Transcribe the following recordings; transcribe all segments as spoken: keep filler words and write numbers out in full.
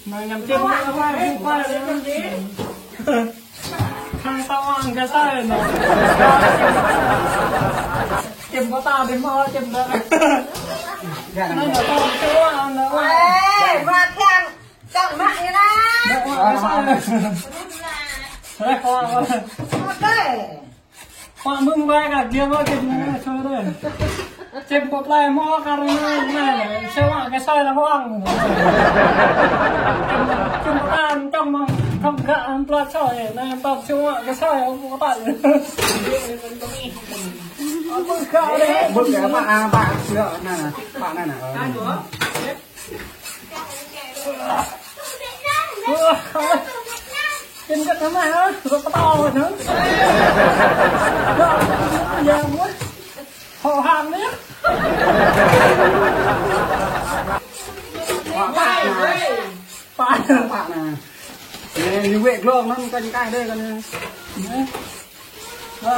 Anai ñăm čim, khăng tơ̆ng gah asơi anai. Čim pơtă dih mơ̆, čim dơ̆ng. Anai anai tơ̆ng čim anai. Ê, mă thiang, čang mă anai. Gah asơi. Ê, kơ. Ê. Pă mơ̆ng ƀai kơ giăm mơ̆ čim anai, sui dih. Čim pơtă mơ̆ kơ anai, anai, sui mă gah asơi lah huang. Čim pơtă tơ̆ng mơ̆, khăng gah ăn plat sui, anai, tơ̆ng sui mă gah asơi, pơtă. Bưng kơ pă, à, pă, anai, anai, pă anai, anai. Ơ. Ơ, ơ. Čim kơ tơmai hă? Rơ̆k pơtâo hă? Ơ, ya, muat. Hŏ hăng anai. Pă, pă anai. Pă. Pă anai. Anai, ñu wĕ glông anŭn kăn kaih dih kăn anai. Ơ.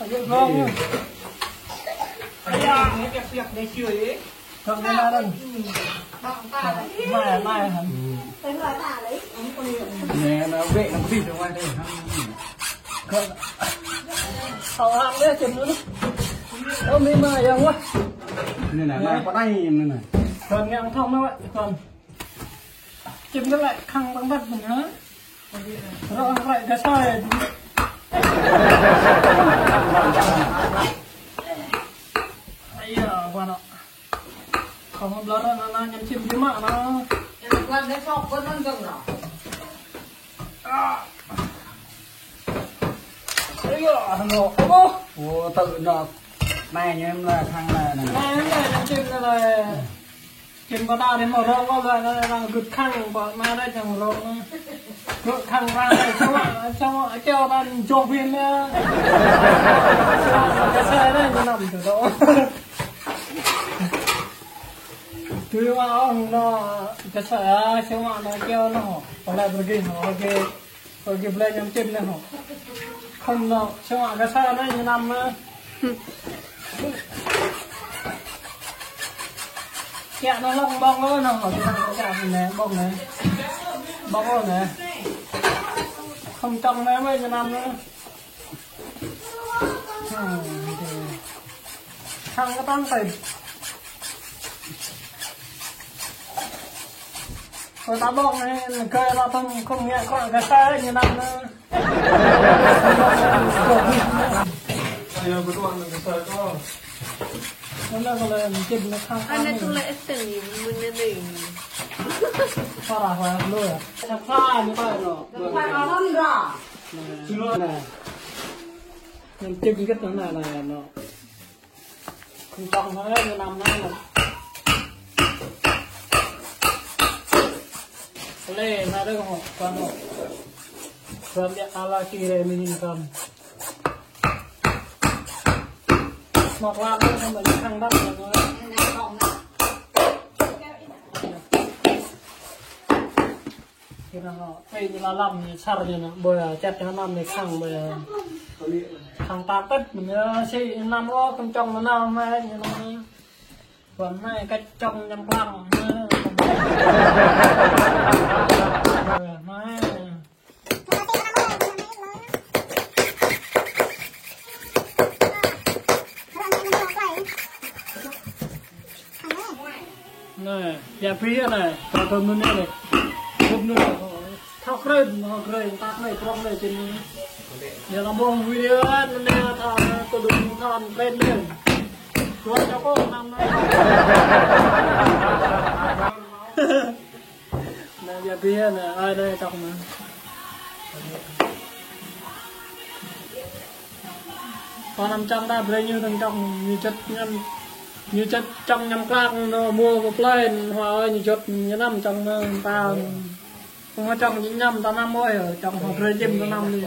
Wĕ glông anai. Ơ, ya, anai piăk-piăk dih čư̆. Kơ anai anŭn. Mai, mai hă. Anai, anai wĕ anŭn pih dơ̆ng wĕ dih. Kơ. Hŏ hăng dih čim anŭn. Ơ, mi mai yang wah. Anai, anai, anai, pơtă anai, anai. Kơ ngiăng thŏng anai wĕ, kơ. Čim anai lĕ khăng tơ̆ng băt mơ̆n hă? Rơ̆k rơ̆k gah asơi. Ơ, ya, wah anŭn. Kơ mă blơr anŭn, anŭn ñăm čim čim mă anŭn. Yang kuat deh, sok pun anŭn dơ̆ng anŭn. Ơ, ya, anŭn. Ơ. Ơ, tơ̆ anŭn. Anai ñăm lah khăng lah anŭn. Anai, anai, ñăm čim anŭn lah. Čim pơtă dih mơ̆ rơ̆k kơ anŭn, anŭn gưt khăng, pă anai dih čang rơ̆k anŭn. Gưt khăng ră anai, čang, čang, čang anŭn jŏk ƀing anŭn. Gah asơi anŭn, ñu năm tui dŏ. Tui mă ôh anŭn, gah asơi, a, čang anŭn, čang anŭn, pơlai pơrgi, pơrgi. Ơ, kơ blai ñăm čim anai hŏ. Khŏm anŭn, čang gah asơi anai ñu năm anai. Kiăng anŭn lŏng ƀơ̆ng anŭn hŏ, kiăng anŭn kiăng anai, ƀơ̆ng anai. Ƀơ̆ng anai. Khŏm čang anai mơ̆ ñu năm anai. Hmm, ok. Khăng kơ tơ̆ng tơi. Kơ ta ƀơ̆ng anai, kơ ta tơ̆ng khŏm ngă kơ gah asơi ñu năm anai. Ayo, bơduah anŭn gah asơi kơ. Anŭn kơ lĕ čim anŭn khăng. Anai tui lĕ sten ni, mơ̆n anai. Parah, parah lu ya. Sapa ñu ta anŭn. Sapa anŭn dah. Anŭn. Anŭn čim git anŭn, anŭn, anŭn. Khŏm tŏng anai, ñu năm anai. Lĕ, anai dơ̆ng hŏ, kăn hŏ. Kăn biă ala ki re mi hin kăn. Mă klă anŭn, kăn mă khăng băt anŭn. Kơ anŭn hŏ, ơi, ñu la lăm, ñu sar ñu anŭn, ƀơi, čăt ñu năm ñu khăng ƀơi. Khăng tơ̆ng tĕt, ñu sĭ năm ôh, kăn čang anŭn năm, ñu năm. Kăn anai kăn čang ñăm klă. Anai. Anai, ya pia anai, ta tơ̆m anŭn anai. Gŭp anŭn anai. Thâo krơi, thâo krơi, ta krơi, prŏng anai čim anŭn. Ya lăm ƀơ̆ng video anŭn anai, ta tơdŭm thâo krơi anŭn. Tuan čô kơ năm anai. Anai, ya pia anai, ai anai čŏk anai. Kơ năm čang ta brơi ñu tơ̆ng čang ñu čăt ñăm, ñu čăt čang ñăm klă anŭn mơ̆ plơi, hua ơi ñu čăt ñu năm čang anŭn ta. Kơ hua čang ñu năm ta năm ơi, čang hua brơi čim ta năm li.